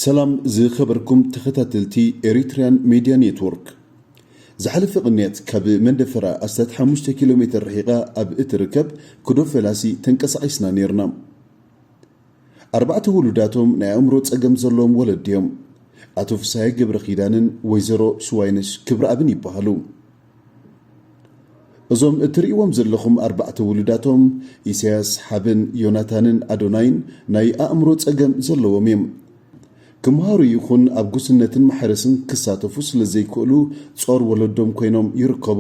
ሰላም ዝኸበርኩም ተኸታተልቲ ኤሪትሪያን ሜድያ ኔትወርክ። ዝሓለፈ ቅንያት ካብ መንደፈራ ኣስታት ሓሙሽተ ኪሎ ሜትር ርሒቓ ኣብ እትርከብ ኩዶ ፈላሲ ተንቀሳቒስና ኔርና። ኣርባዕተ ውሉዳቶም ናይ ኣእምሮ ጸገም ዘለዎም ወለዲ እዮም። ኣቶ ፍስሃየ ገብረ ኪዳንን ወይዘሮ ሽዋይነሽ ክብረኣብን ይበሃሉ። እዞም እትርእይዎም ዘለኹም ኣርባዕተ ውሉዳቶም፣ ኢሳያስ፣ ሓበን፣ ዮናታንን ኣዶናይን፣ ናይ ኣእምሮ ጸገም ዘለዎም እዮም። ክመሃሩ ይኹን ኣብ ጉስነትን ማሕረስን ክሳተፉ ስለ ዘይክእሉ፣ ጾር ወለዶም ኮይኖም ይርከቡ።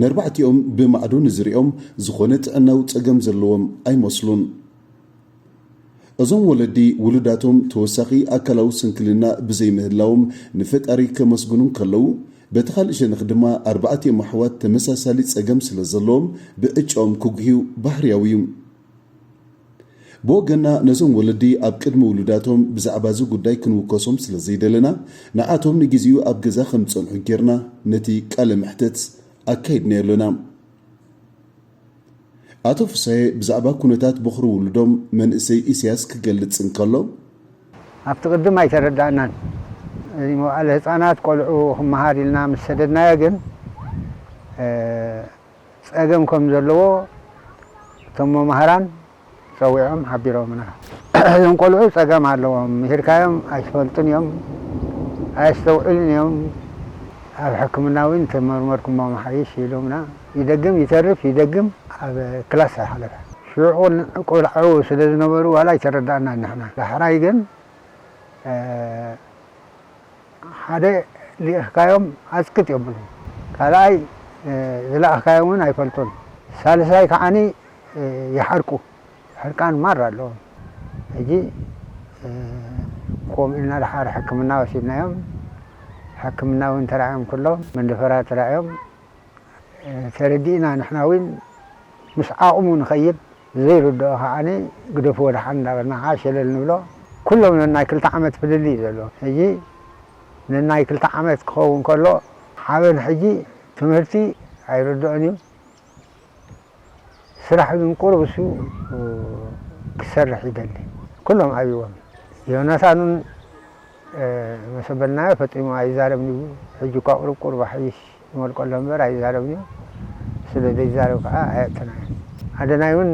ነርባዕቲኦም ብማዕዶ ንዝሪኦም ዝኾነ ጥዕናዊ ጸገም ዘለዎም ኣይመስሉን። እዞም ወለዲ ውሉዳቶም ተወሳኺ ኣካላዊ ስንክልና ብዘይምህላዎም ንፈጣሪ ከመስግኑ እንከለዉ፣ በቲ ካልእ ሸነኽ ድማ ኣርባዕቲኦም ኣሕዋት ተመሳሳሊ ጸገም ስለ ዘለዎም ብዕጫኦም ክጉህዩ ባህርያዊ እዩ። ብወገንና ነዞም ወለዲ ኣብ ቅድሚ ውሉዳቶም ብዛዕባ እዚ ጉዳይ ክንውከሶም ስለ ዘይደለና፣ ንዓቶም ንግዜኡ ኣብ ገዛ ከም ዝጸንሑ ጌርና ነቲ ቃለ መሕተት ኣካይድናዮ ኣለና። ኣቶ ፍሳየ ብዛዕባ ኩነታት በኹሪ ውሉዶም መንእሰይ ኢሳያስ ክገልጽ እንከሎ፣ ኣብቲ ቅድም ኣይተረዳእናን። እዚ መዋእለ ህጻናት ቆልዑ ክመሃር ኢልና ምስ ሰደድናዮ ግን፣ እ፣ ጸገም ከም ዘለዎ እቶም መማህራን ጸዊዖም ሓቢሮምና። እዞም ቆልዑ ጸገም ኣለዎም፣ ምሂርካዮም ኣይፈልጡን እዮም፣ ኣየስተውዕሉን እዮም። ኣብ ሕክምና እውን ተመርመርኩሞ መሓይሽ ኢሎምና። ይደግም ይተርፍ፣ ይደግም ኣብ ክላስ ኣይሓለፈ። ሽዑ ቆልዑ ስለ ዝነበሩ ዋላ ኣይተረዳእናን ንሕና። ዳሕራይ ግን፣ እ፣ ሓደ ልኢኽካዮም ኣጽቅጥ የብሉን። ካልኣይ፣ እ፣ ዝለኣኽካዮም እውን ኣይፈልጡን። ሳልሳይ ከዓኒ፣ እ፣ ይሓርቁ። ሕርቃን ማራ ኣለዎም። ሕጂ፣ እ፣ ከምኡ ኢልና ደሓር ሕክምና ወሲድናዮም። ሕክምና እውን ተራእዮም ኩሎም መንደፈራ ተራእዮም። እ፣ ተረዲእና ንሕና እውን ምስ ዓቕሙ ንኸይድ፣ ዘይርድኦ ከዓኒ ግደፍዎ ደሓን እንዳበልና ከዓ ሸለል ንብሎ። ኩሎም ነናይ ክልተ ዓመት ፍልልይ እዩ ዘለዎም። ሕጂ ነናይ ክልተ ዓመት ክኸውን ከሎ ሓበን ሕጂ ትምህርቲ ኣይርድኦን እዩ። ስራሕ ግን ቁሩብ እሱ ክሰርሕ ይደሊ። ኩሎም ኣብይዎም። ዮናታን እውን፣ እ፣ መሰበልናዮ ፈጺሙ ኣይዛረብን እዩ። ሕጂ እኳ ቁሩብ ቁሩብ ኣሕይሽ ይመልቆ ኣሎ እምበር ኣይዛረብን እዩ። ስለ ዘይዛረብ ከዓ ኣየእተናዮን። ኣደናይ እውን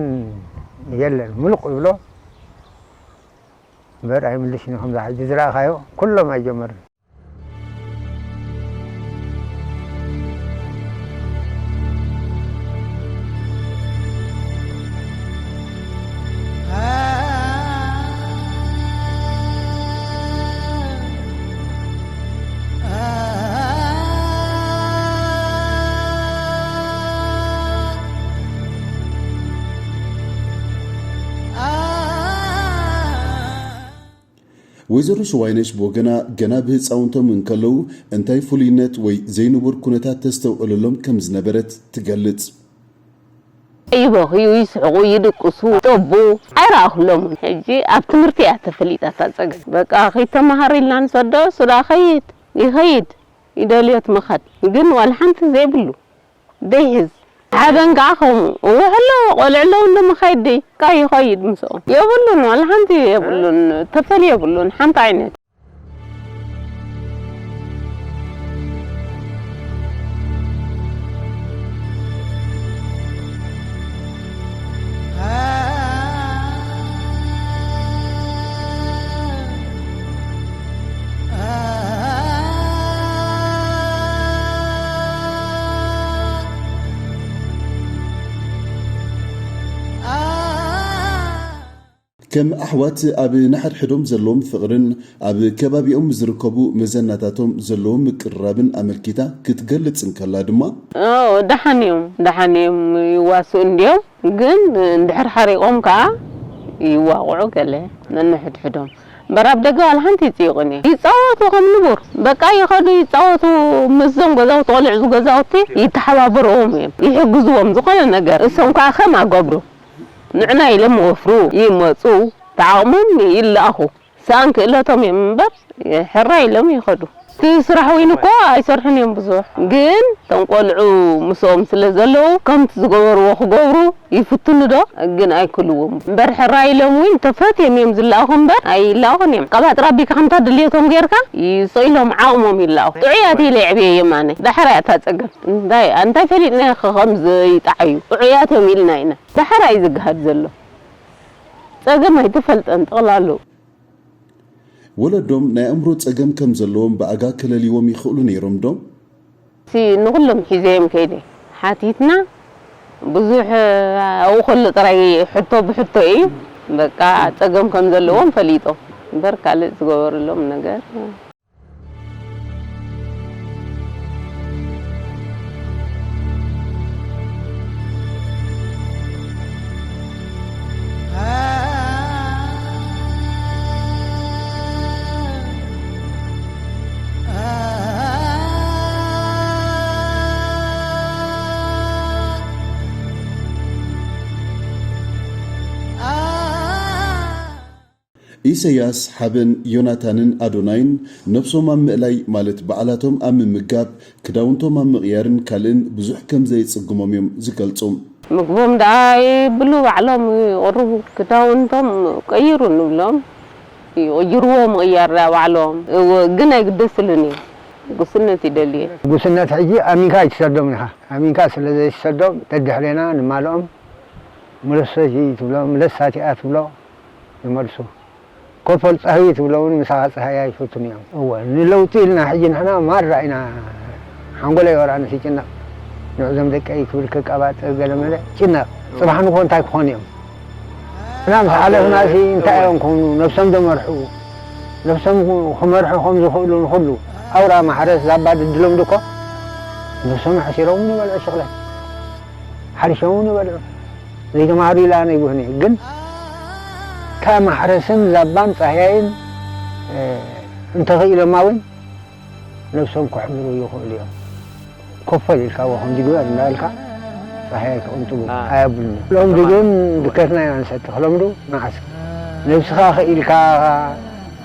የለን፣ ምሉቕ ይብሎ እምበር ኣይምልሽን እዩ። ከምዛ ሕጂ ዝረኣኻዮ ኩሎም ኣይጀመርን። ወይዘሮ ሽዋይነሽ ብወገና፣ ገና ብህጻውንቶም እንከለዉ እንታይ ፍሉይነት ወይ ዘይንቡር ኩነታት ተስተውዕለሎም ከም ዝነበረት ትገልጽ። ይበኽዩ፣ ይስሕቑ፣ ይድቅሱ፣ ይጠቡ ኣይረኣኹሎምን። ሕጂ ኣብ ትምህርቲ እያ ተፈሊጣ እታ ጸገም። በቃ ከይተመሃረ ኢልና ንሰዶ፣ እሱ ደኣ ኸይድ፣ ይኸይድ፣ ይደልዮ እቲ ምኻድ። ግን ዋላ ሓንቲ ዘይብሉ። ደይሕዝ። ሓበን ከዓ ከምኡ። እወ፣ ኣሎ፣ ቆልዑ ኣለዉ እንዶ ምኻይድ ደይ። ቃ ይኸይድ ምስኦም። የብሉን፣ ዋላ ሓንቲ የብሉን። ተፈልዩ የብሉን፣ ሓንቲ ዓይነት። ከም ኣሕዋት ኣብ ንሓድሕዶም ዘለዎም ፍቕርን ኣብ ከባቢኦም ዝርከቡ መዘናታቶም ዘለዎም ምቅርራብን ኣመልኪታ ክትገልጽ እንከላ ድማ፣ ኦ፣ ደሓን እዮም፣ ደሓን እዮም፣ ይዋስኡ እንድዮም። ግን እንድሕር ሓሪቖም ከኣ ይዋቕዑ ገለ ነንሕድሕዶም። እምበር ኣብ ደገ ዋላ ሓንቲ ይጽይቑን እዮም። ይጻወቱ ከም ንቡር። በቃ ይኸዱ ይጻወቱ። ምስዞም ገዛውቲ ቆልዑ፣ እዚ ገዛውቲ ይተሓባበርዎም እዮም። ይሕግዝዎም ዝኾነ ነገር። እሶም ከኣ ከም ኣገብሩ። ንዕና ኢሎም ወፍሩ ይመጹ። ተዓቕሞም ይለኣኹ። ሰኣን ክእለቶም እዮም እምበር ሕራይ ኢሎም ይኸዱ። እቲ ስራሕ እውን እኮ ኣይሰርሑን እዮም ብዙሕ። ግን እቶም ቆልዑ ምስኦም ስለ ዘለዉ ከምቲ ዝገበርዎ ክገብሩ ይፍትኑ ዶ? ግን ኣይክልዎም። እምበር ሕራይ ኢሎም እውን ተፈትዮም እዮም ዝለኣኹ እምበር ኣይለኣኹን እዮም። ካብ ኣጥራቢካ ከምታ ድልየቶም ጌርካ ይስኢሎም ዓቕሞም ይለኣኹ። ጥዑያት ኢለ የዕብየዮም ኣነ። ዳሕራይ እታ ጸገም። እንታይ፣ እንታይ ፈሊጥና ከም ዘይጠዓዩ? ጥዑያት እዮም ኢልና ኢና። ዳሕራይ እዩ ዝገሃድ ዘሎ። ጸገም ኣይተፈልጠን ጠቕላሉ። ወለዶም ናይ ኣእምሮ ጸገም ከም ዘለዎም ብኣጋ ክለልይዎም ይኽእሉ ነይሮም ዶ? እቲ ንኹሎም ሒዘዮም ከይደ ሓቲትና ብዙሕ ኣብኡ ከሎ ጥራይ ሕቶ ብሕቶ እዩ። በቃ ጸገም ከም ዘለዎም ፈሊጦም እምበር ካልእ ዝገበርሎም ነገር ኢሰያስ ሓበን ዮናታንን ኣዶናይን ነብሶም ኣብ ምእላይ ማለት ባዕላቶም ኣብ ምምጋብ፣ ክዳውንቶም ኣብ ምቕያርን ካልእን ብዙሕ ከም ዘየጽግሞም እዮም ዝገልጹ። ምግቦም ደኣ ይብሉ ባዕሎም ይቕርቡ፣ ክዳውንቶም ቀይሩ ንብሎም፣ ይቕይርዎ ምቕያር ደኣ ባዕሎም። እወ፣ ግን ኣይግደስሉን እዩ፣ ጉስነት ይደልዩ። ጉስነት ሕጂ ኣሚንካ ኣይትሰዶም ኢኻ። ኣሚንካ ስለ ዘይትሰዶም፣ ደድሕሬና ንማልኦም፣ ምለስ ሰጂ ትብሎ፣ ምለስ ሳቲኣ ትብሎ፣ ይመልሱ። ኮፈል ጸህዊ ትብሎ እውን ምሳኻ ጸሃያ ይፈቱን እዮም። እወ፣ ንለውጢ ኢልና ሕጂ ንሕና ማራ ኢና ሓንጎለይ ወላ ኣነስ ይጭነቕ። ንዕዞም ደቀይ ክብል ክቀባጥር ገለ መለ ጭነቕ። ጽባሕ ንግሆ እንታይ ክኾኑ እዮም? እና ምስ ሓለፍናሲ እንታይ እዮም ክኾኑ? ነብሶም ዶ መርሑ? ነብሶም ክመርሑ ከም ዝኽእሉ ንኹሉ ኣውራ ማሕረስ ዛባ ድድሎም ድኮ ነብሶም ሓሲሮም እውን ይበልዑ ሽቕለት። ሓሪሾም እውን ይበልዑ። ዘይተማሃሩ ኢለ ኣነ ይብህን እየ። ግን ካብ ማሕረስን ዛባን ጻህያይን እንተኽኢሎማ እውን ነብሶም ከሕብሩ ይኽእሉ እዮም። ኮፈል ኢልካ ወ ከምዚ ግበር እንዳበልካ ጻህያይ ክቕንጥቡ ኣየብሉን። ሎምዲ ግን ድከትና ኢና ንሰቲ። ክሎምዱ መዓስ ነብስኻ ክኢልካ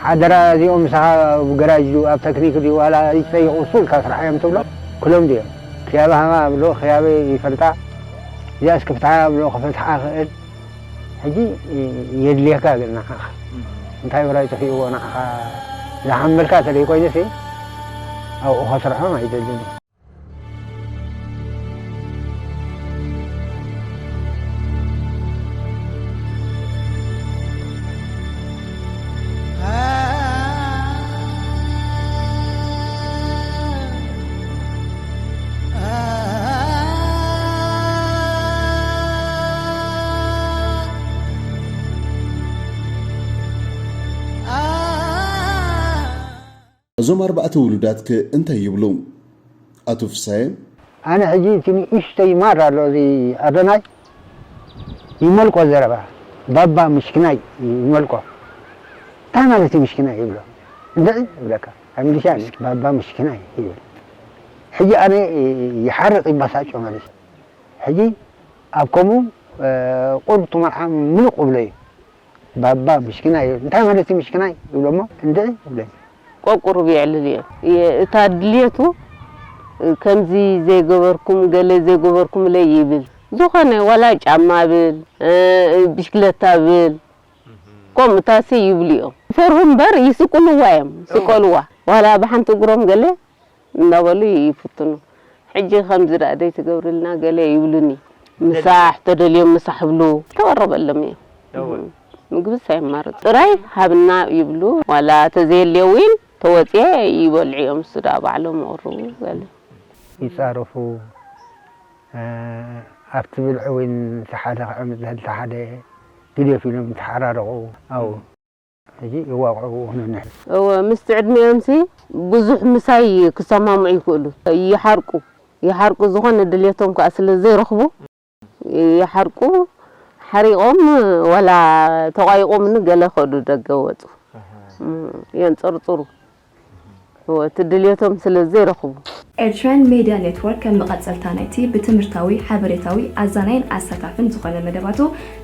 ሓደራ እዚኦም ምሳኻ ኣብ ገራጅ ድዩ ኣብ ተክኒክ ድዩ ዋላ ይጠይቑ እሱ ኢልካ ስርሓዮም ትብሎ ክሎምዱ እዮም። ክያበ ሃባ ብሎ ክያበ ይፈልጣ እዚኣስ ክፍትሓ ብሎ ክፈትሓ ክእል ሕጂ የድልየካ ግን ንዓኻ እንታይ ብራይ ጠፊእዎ ንዓኻ ዝሓመልካ ተለይ ኮይነሲ ኣብኡ ከስርሖም ኣይደልን። እዞም ኣርባዕተ ውሉዳትከ እንታይ ይብሉ? ኣቶ ፍሳየ። ኣነ ሕጂ እቲ ንእሽተይ ማር ኣሎ እዚ ኣዶናይ ይመልቆ ዘረባ ባባ ምሽክናይ ይመልቆ እንታይ ማለት እዩ ምሽክናይ ይብሎ እንድዒ ይብለካ ኣብ ሚሊሻ ባባ ምሽክናይ ይብል ሕጂ ኣነ ይሓርቕ ይባሳጮ ማለት እዩ ሕጂ ኣብ ከምኡ ቁርብ እቲ መርዓ ምሉቕ እብሎ እዩ ባባ ምሽክናይ እንታይ ማለት እዩ ምሽክናይ ይብሎ እሞ እንድዒ ይብለኒ። ቆቁሩብ የዕልል እየ። እታ ድልየቱ ከምዚ ዘይገበርኩም ገለ ዘይገበርኩምለይ ይብል። ዝኾነ ዋላ ጫማ ብል ብሽክለታ ብል ከምኡ ታሲ ይብሉ እዮም። ይፈርሁ እምበር ይስቅልዋ እዮም። ስቀልዋ ዋላ ብሓንቲ እግሮም ገለ እንዳበሉ ይፍትኑ። ሕጂ ከምዚ ደኣ ደይ ትገብርልና ገለ ይብሉኒ። ምሳሕ ተደልዮም ምሳሕ ይብሉ። ተቐረበሎም እየ። ምግብስ ኣየማርጹ። ጥራይ ሃብና ይብሉ። ዋላ ተዘየልዮ እውን ተወጽየ ይበልዑ እዮም። እሱ ደኣ ባዕሎም ይቕርቡ ገለ። ይጻረፉ። ኣብቲ ብልዒ እውን እቲ ሓደ ክዕምጽ ዝህል እቲ ሓደ ግደፍ ኢሎም ይተሓራረቑ። ኣው። ሕጂ ይዋቕዑ ንሕና። እወ ምስቲ ዕድሚኦምሲ ብዙሕ ምሳይ ክሰማምዑ ይኽእሉ። ይሓርቁ ይሓርቁ ዝኾነ ድልየቶም ከኣ ስለ ዘይረኽቡ ይሓርቁ ሓሪቖም ዋላ ተቋይቖምኒ ገለ ከዱ ደገ ወጹ የንጸርጽሩ። እወ እቲ ድልየቶም ስለ ዘይረኽቡ። Eritrean Media Network ከም መቐጸልታ ናይቲ ብትምህርታዊ፣ ሓበሬታዊ፣ ኣዛናይን ኣሳታፍን ዝኾነ መደባቱ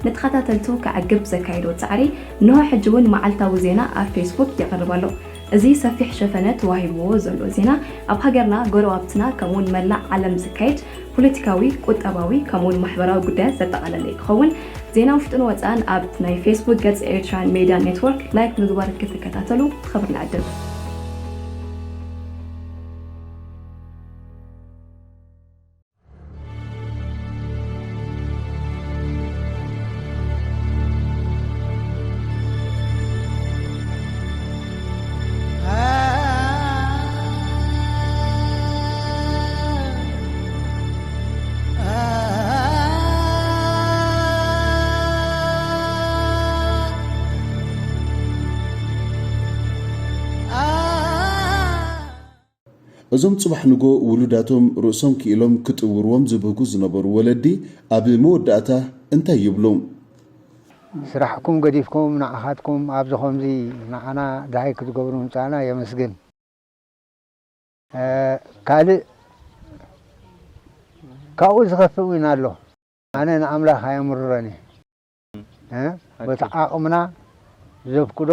ንተኸታተልቱ ከዕግብ ዘካየዶ ጻዕሪ እንሆ ሕጂ እውን መዓልታዊ ዜና ኣብ ፌስቡክ የቕርብ ኣሎ። እዚ ሰፊሕ ሸፈነ ተዋሂብዎ ዘሎ ዜና፣ ኣብ ሃገርና፣ ጎረባብትና፣ ከምኡውን መላእ ዓለም ዝካየድ ፖለቲካዊ፣ ቁጠባዊ፣ ከምኡውን ማሕበራዊ ጉዳያት ዘጠቓለለ እዩ ክኸውን። ዜና ውሽጥን ወጻእን ኣብ ናይ ፌስቡክ ገጽ ኤርትራን ሜድያ ኔትወርክ ላይክ ምግባር ክትከታተሉ ብኽብሪ ንዕድም። እዞም ጽባሕ ንጎ ውሉዳቶም ርእሶም ክኢሎም ክጥውርዎም ዝብህጉ ዝነበሩ ወለዲ፣ ኣብ መወዳእታ እንታይ ይብሉ? ስራሕኩም ገዲፍኩም ንዓኻትኩም ኣብዚ ኸምዚ ንዓና ደሃይ ክትገብሩ ምጻና የመስግን። እ፣ ካልእ ካብኡ ዝኸፍእ እውን ኣሎ። ኣነ ንኣምላኽ ኣየምርሮን እየ። እ? በቲ ዓቕምና ዘፍቅዶ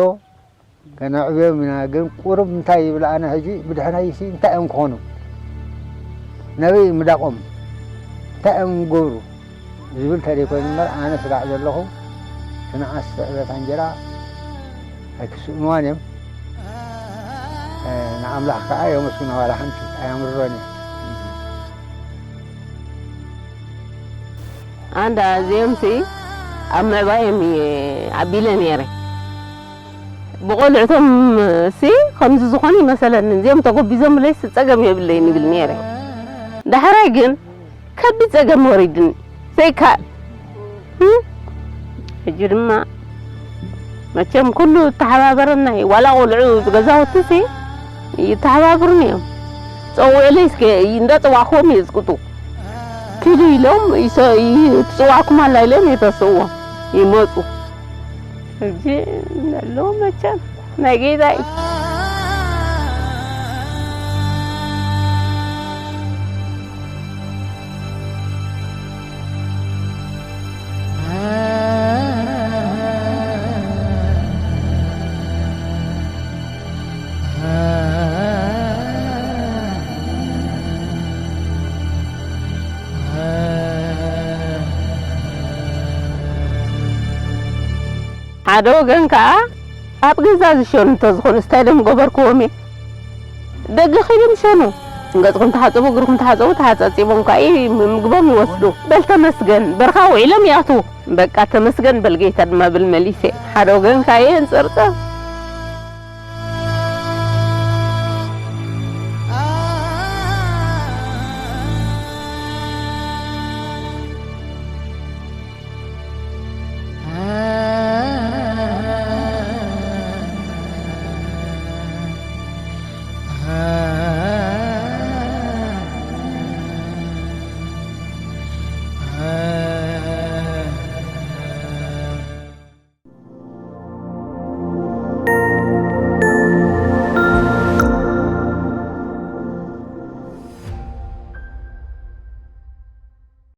ከነዕብዮም ኢና። ግን ቁሩብ እንታይ ይብል፣ ኣነ ሕጂ ብድሕረይሲ እንታይ እዮም ክኾኑ? ናበይ ምዳቖም? እንታይ እዮም ክገብሩ? ዝብል ተደይኮይኑ እምበር፣ ኣነ ስጋዕ ዘለኹ ትንኣስ ስዕበት እንጀራ ኣይክስእንዋን እዮም። እ፣ ንኣምላኽ ከኣ የመስግኖ፣ ዋላ ሓንቲ ኣየምርሮን እየ። ኣንዳ እዚኦምሲ ኣብ ምዕባዮም እየ ዓቢለ ነይረ። ብቖልዕቶም ሲ ከምዚ ዝኾነ ይመሰለኒ። እዚኦም ተጎቢዞምለይስ ጸገም የብለይን ይብል ነይረ። ዳሕራይ ግን ከቢድ ጸገም ወሪድኒ። ዘይከኣል። እም? ሕጂ ድማ መቸም ኩሉ እተሓባበረና እዩ። ዋላ ቆልዑ ገዛውቲ ሲ ይተሓባብሩኒ እዮም። ጸውዕለይ እስከ እንዳጸዋዕክዎም የዝቅጡ። ኪዱ ኢሎም ይሰ-፣ ይ-፣ ትጽዋዕኩም ኣላ ኢሎም የተስእዎ ይመጹ። ሕጂ ኣለዉ መቸም ናይ ጌጋ እዩ። ሓደ ወገን ከኣ ኣብ ገዛ ዝሸኑ እንተዝኾኑ፣ ስታይሎም ገበርክዎም እየ። ደገ ኸይዶም ይሸኑ። ገጽኩም ተሓጸቡ፣ እግርኩም ተሓጸቡ፣ ተሓጻጺቦም ከኣ ይ-፣ ምግቦም ይወስዱ። በል ተመስገን፣ በርኻ ውዒሎም ይኣትዉ። በቃ ተመስገን በል ጌታ ድማ ብል መሊሰ። ሓደ ወገን ከኣ የንጸርጸር።